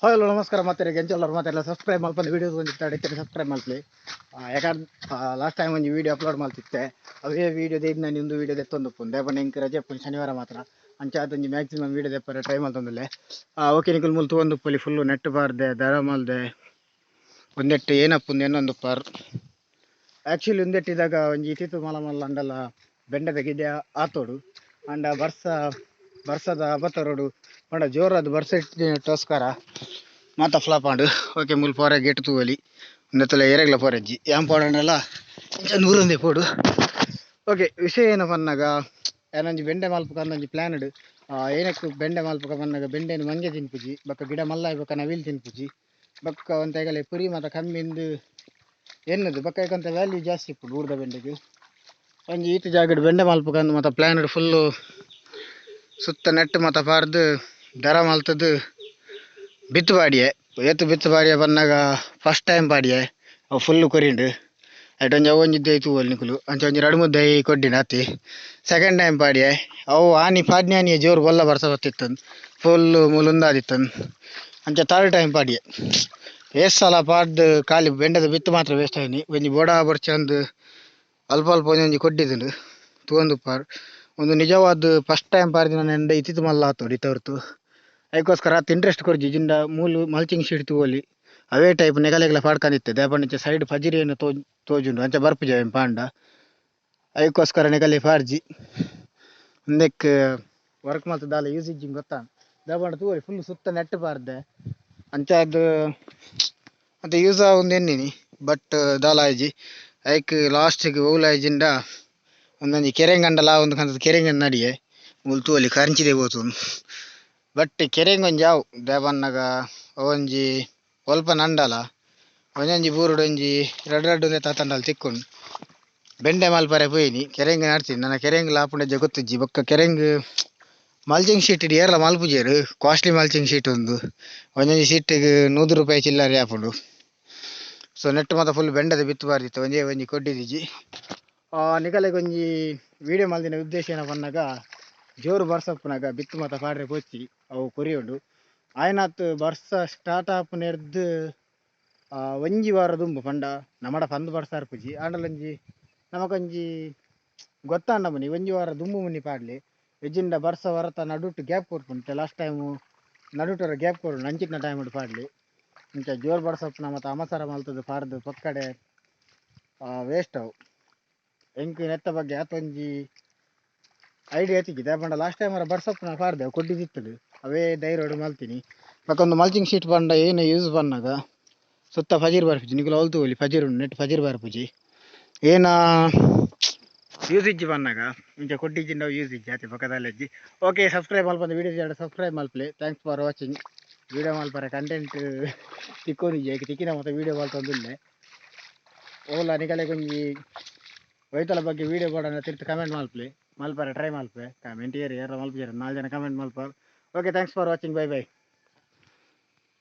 Hello, ನಮಸ್ಕಾರ. ಮತ್ತೆ ಎಂಚಲ್ಲರು ಮಾತೆಲ್ಲ ಸಬ್ಸ್ಕ್ರೈಬ್ ಮಲ್ಪಂದು ವೀಡಿಯೋಸ್ ಒಂಜಿ ಇತ್ತೆ ಸಬ್ಸ್ಕ್ರೈಬ್ ಮಲ್ಪಲಿ. ಯಾಕಂದ್ರೆ ಲಾಸ್ಟ್ ಟೈಮ್ ಒಂಜಿ ವೀಡಿಯೋ ಅಪ್ಲೋಡ್ ಮಲ್ತಿತ್ತೆ. ಅವೇ ವೀಡಿಯೋ ದೇದ್ ನಾನು ಇಂದು ವೀಡಿಯೋ ದೆತ್ತೊಂದುಪ್ಪುಂಡು. ದಾಯೆ ಎಂಕ್ ರಜೆ ಉಪ್ಪುಂಡು ಶನಿವಾರ ಮಾತ್ರ. ಅಂಚ ಒಂಜಿ ಮ್ಯಾಕ್ಸಿಮಮ್ ವೀಡಿಯೋ ದೆಪ್ಪರೆ ಟ್ರೈ ಮಲ್ತೊಂದುಲ್ಲೆ. ಓಕೆ, ನಿಕುಲು ಮೂಲು ತೂವೊಂದುಪ್ಪೊಲಿ, ಫುಲ್ಲು ನೆಟ್ ಪಾರ್ದೆ, ದರ ಮಲ್ದೆ. ಒಂದೆಟ್ಟು ಏನಪ್ಪುಂದು ಎನ್ನೊಂದುಪ್ಪಾರ್. ಆ್ಯಕ್ಚುಲಿ ಉಂದೆಟ್ಟಿದಾಗ ಒಂಜಿ ಇತಿತು ಮಲ್ಲ ಮಲ್ಲ ಅಂಡಲ ಬೆಂಡೆದ ಗಿಡ ಆತೋಡು. ಅಂಡ ಬರ್ಸ ಬರ್ಸದ ಅಬತರೋಡು ಪಂಡ ಜೋರಾದ ಬರ್ಸ ಇಟ್ಟಿನಕ್ಕೋಸ್ಕರ ಮಾತ ಫ್ಲಾಪ್ ಆಂಡ್. ಓಕೆ, ಮೂಲು ಪೋರೆ ಗೇಟ್ ತೂವೊಲಿ. ಉಂದೆತ್ತಲ ಏರೆಗ್ಲ ಪೋರೆಜ್ಜಿ ಯಾನ್ ಪೋಡಂಡಲ ಇಂಚ ನೂರೊಂದೇ ಪೋಡು. ಓಕೆ, ವಿಷಯ ಏನು ಪನ್ನಗ, ಯಾನೊಂಜಿ ಬೆಂಡೆ ಮಲ್ಪುಕ ಒಂಜಿ ಪ್ಲಾನ್ ಡ್. ಏನಕ್ಕೆ ಬೆಂಡೆ ಮಲ್ಪುಕ ಪನ್ನಗ, ಬೆಂಡೆನ್ ಮಂಗೆ ತಿನ್ಪುಜಿ, ಬೊಕ್ಕ ಗಿಡ ಮಲ್ಲ ಬೊಕ್ಕ ನವಿಲ್ ತಿನ್ಪುಜಿ, ಬೊಕ್ಕ ಒಂತೆ ಐಕಲೆ ಪುರಿ ಮಾತ ಕಮ್ಮಿಂದು ಎನ್ನುದು, ಬೊಕ್ಕ ಐಕೊಂತ ವ್ಯಾಲ್ಯೂ ಜಾಸ್ತಿ ಇಪ್ಪುಂಡು ಊರ್ದ ಬೆಂಡೆಗ್. ಒಂಜಿ ಈತ್ ಜಾಗಡ್ ಬೆಂಡೆ ಮಲ್ಪುಕ ಮಾತ ಪ್ಲಾನ್ ಫುಲ್ಲು ಸುತ್ತ ನೆಟ್ ಮಾತ ಪಾರ್ದು, ದರ ಮಲ್ತದು ಬಿತ್ತು ಪಾಡಿಯೆ. ಏತ್ ಬಿತ್ತು ಪಾಡಿಯೆ ಪನ್ನಗ, ಫಸ್ಟ್ ಟೈಮ್ ಪಾಡಿಯೆ, ಅವು ಫುಲ್ಲು ಕೊರಿಂಡು. ಐಟ್ ಒಂಜಿ ಅವು ಒಂಜಿ ದೈ ತೂವೊಲಿ ನಿಕುಲು. ಅಂಚ ಒಂಜಿ ರಡ್ಡ್ ಮೂಜಿ ದೈ ಕೊಡ್ಡಿನ ಅತಿ. ಸೆಕೆಂಡ್ ಟೈಮ್ ಪಾಡಿಯೆ, ಅವು ಆನಿ ಪಾಡ್ನೆ ಆನಿಯೆ ಜೋರು ಬೊಲ್ಲ ಬರ್ಸ ಬತ್ತಿತ್ತು, ಫುಲ್ಲು ಮೂಲುಂದಾದಿತ್ತು. ಅಂಚ ತರ್ಡ್ ಟೈಮ್ ಪಾಡಿಯೆ. ಏತ್ ಸಲ ಪಾಡ್ದು ಖಾಲಿ ಬೆಂಡೆದ ಬಿತ್ತು ಮಾತ್ರ ವೇಸ್ಟ್ ಆಯಿನಿ. ಒಂಜಿ ಬೋಡ ಬೊರ್ಚಂದು ಅಲ್ಪ ಅಲ್ಪ ಒಂಜೊಂಜಿ ಕೊಡ್ಡಿದುಂಡು, ತೂವೊಂದುಪ್ಪಾರ್. ಒಂದು ನಿಜವಾದ ಫಸ್ಟ್ ಟೈಮ್ ಪಾಡ್ದಿನ ನೆಂಡ ಇತ್ತಿತ್ತು ಮಲ್ಲ ಆತೋಡು ಇತ್ತವರ್ತು. ಐಕೋಸ್ಕರ ಆತ್ ಇಂಟ್ರೆಸ್ಟ್ ಕೊರ್ಜಿ. ಜಿಂಡ ಮೂಲು ಮಲ್ಚಿಂಗ್ ಶೀಟ್ ತೂವೊಲಿ. ಅವೇ ಟೈಪ್ ನೆಗಲೆಗ್ಲ ಪಾಡ್ಕೊಂಡಿತ್ತೆ. ದಾಯೆ ಸೈಡ್ ಪಜಿರಿ ಏನು ತೋಜುಂಡು, ಅಂಚ ಬರ್ಪುಜಿ ಅವೇನ್ ಪಾಂಡ. ಐಕೋಸ್ಕರ ನೆಗಲೆ ಪಾಡ್ಜಿ. ಉಂದೆಕ್ ವರ್ಕ್ ಮಲ್ತ್ ದಾಲ ಯೂಸ್ ಇಜ್ಜಿ ಗೊತ್ತಾಂಡ್. ದಾಯೆ ತೂವೊಲಿ, ಫುಲ್ ಸುತ್ತ ನೆಟ್ ಪಾಡ್ದೆ. ಅಂಚಾದ್ ಅಂಚ ಯೂಸ್ ಆವುಂದು ಎನ್ನಿನಿ, ಬಟ್ ದಾಲ ಆಯಿಜಿ. ಐಕ್ ಲಾಸ್ಟ್ ಗ್ ಒವ್ಲ ಆಯಿಜಿಂಡ ಒಂದೊಂಜಿ ಕೆರೆಂಗ್ ಒಂದು ಕಂತದ ಕೆರೆಂಗ್ ನಡಿಯೆ. ಮೂಲು ತೂವೊಲಿ, ಕರಿಂಚಿದೆ ಪೋತುಂಡು. ಬಟ್ ಕೆರೆಂಗ್ ಒಂಜಿ ಆವು. ದಾಯೆ ಪನ್ನಗ ಒಂಜಿ ಒಲ್ಪ ನಂಡಲ ಒಂಜೊಂಜಿ ಬೂರುಡು ಒಂಜಿ ರಡ್ಡ್ ರಡ್ಡ್ ಉಂದೆತ ಆತಂಡಲ ತಿಕ್ಕುಂಡು. ಬೆಂಡೆ ಮಲ್ಪರೆ ಪೋಯಿನಿ, ಕೆರೆಂಗ್ ನಡ್ತಿನಿ. ನನ ಕೆರೆಂಗ್ಲ ಆಪುಂಡ ಗೊತ್ತಿಜ್ಜಿ. ಬೊಕ್ಕ ಕೆರೆಂಗ್ ಮಲ್ಚಿಂಗ್ ಶೀಟ್ ಏರ್ಲ ಮಲ್ಪುಜೆರ್. ಕಾಸ್ಟ್ಲಿ ಮಲ್ಚಿಂಗ್ ಶೀಟ್ ಉಂದು. ಒಂಜೊಂಜಿ ಶೀಟ್ ಗ್ 100 ರೂಪಾಯಿ ಚಿಲ್ಲರೆ ಆಪುಂಡು. ಸೊ ನೆಟ್ ಮಾತ ಫುಲ್ ಬೆಂಡೆದ ಬಿತ್ತು ಬಾರ್ದಿತ್ತು. ಒಂಜೇ ಒಂಜಿ ಕೊಡ್ಡಿದಿಜ್ಜಿ. ನಿಕಲೆಗ್ ಒಂಜಿ ವೀಡಿಯೋ ಮಲ್ದಿನ ಉದ್ದೇಶ ಏನ ಪನ್ನಗ, ಜೋರು ಬರ್ಸ ಉಪ್ಪುನಗ ಬಿತ್ತು ಮಾತ ಪಾಡ್ರೆ ಪೋಚಿ, ಅವು ಕೊರಿಯುಂಡು. ಆಯ್ನಾತ್ ಬರ್ಸ ಸ್ಟಾರ್ಟ್ ಆಪುನೆರ್ದ್ ಒಂಜಿ ವಾರ ದುಂಬು ಪಂಡ ನಮಡ ಪಂದ್ ಬರ್ಸ ಇರ್ಪುಜಿ. ಆಂಡಲ ಒಂಜಿ ನಮಕೊಂಜಿ ಗೊತ್ತಾಂಡ ಮುನಿ ಒಂಜಿ ವಾರ ದುಂಬು ಮುನಿ ಪಾಡ್ಲಿ. ಇಜ್ಜಿಂಡ ಬರ್ಸ ವರತ ನಡುಟು ಗ್ಯಾಪ್ ಕೊರ್ಪುಂಡು. ಲಾಸ್ಟ್ ಟೈಮು ನಡುಟು ಗ್ಯಾಪ್ ಕೊರ್ಪುಂಡು, ಅಂಚಿನ ಟೈಮ್ ಪಾಡ್ಲಿ. ಇಂಚ ಜೋರು ಬರ್ಸ ಉಪ್ಪುನ ಮಾತ ಅಮಸರ ಮಲ್ತದು ಪಾಡ್ದು ಪೊಕ್ಕಡೆ ವೇಸ್ಟ್ ಅವು. ಎಂಕ್ ನೆತ್ತ ಬಗ್ಗೆ ಆತೊಂಜಿ ಐಡಿಯಾ ತಿಕ್ಕಿದೆ. ದಾಯೆ ಪಂಡ ಲಾಸ್ಟ್ ಟೈಮ್ ಬರ್ಸ ಉಪ್ಪುನ ಪಾಡ್ದೆ, ಕೊಡ್ಡಿದಿತ್ತುಂಡು. ಅವೇ ಧೈರ್ಯಡ್ ಮಲ್ತಿನಿ. ಬೊಕ ಮಲ್ಚಿಂಗ್ ಶೀಟ್ ಪಂಡ ಏನು ಯೂಸ್ ಪನ್ನಗ, ಸುತ್ತ ಪಜಿರ್ ಬರ್ಪುಜಿ. ನಿಕುಲು ಅವ್ಲು ತೂವೊಲಿ, ಪಜಿರ್ ಉಂಡು ನೆಟ್, ಪಜಿರ್ ಬರ್ಪುಜಿ. ಏನ ಯೂಸ್ ಇಜ್ಜಿ ಪನ್ನಗ, ಇಂಚ ಕೊಡ್ಡಿಜ್ಜಿಂಡ ಯೂಸ್ ಇಜ್ಜಿ ಆತೆ, ಬೊಕ ದಾಲ ಇಜ್ಜಿ. ಓಕೆ, ಸಬ್ಸ್ಕ್ರೈಬ್ ಮಲ್ಪಂದೆ ವೀಡಿಯೋ ಸಬ್ಸ್ಕ್ರೈಬ್ ಮಲ್ಪಲೆ. Thanks for watching. Video ಮಲ್ಪರೆ ಕಂಟೆಂಟ್ ತಿಕ್ಕೊಂದಿಜ್ಜಿ. ಐಕ್ ತಿಕ್ಕಿನ ಮಾತ ವೀಡಿಯೋ ಮಲ್ತೊಂದುಲ್ಲೆ. ಓಲ ನಿಕಲೆಗ್ ಒಂಜಿ ಒಯ್ತಲ ಬಗ್ಗೆ ವೀಡಿಯೋ ಬೋಡಂಡ ತಿರ್ತ್ ಕಮೆಂಟ್ ಮಲ್ಪಲೆ, ಮಲ್ಪರೆ ಟ್ರೈ ಮಲ್ಪೆ. ಕಮೆಂಟ್ ಏರ್ ಏರ್ಲ ಮಲ್ಪುಜೆರ್, ನಾಲ್ ಜನ comment ಮಲ್ಪರ್. Okay, thanks for watching, bye bye.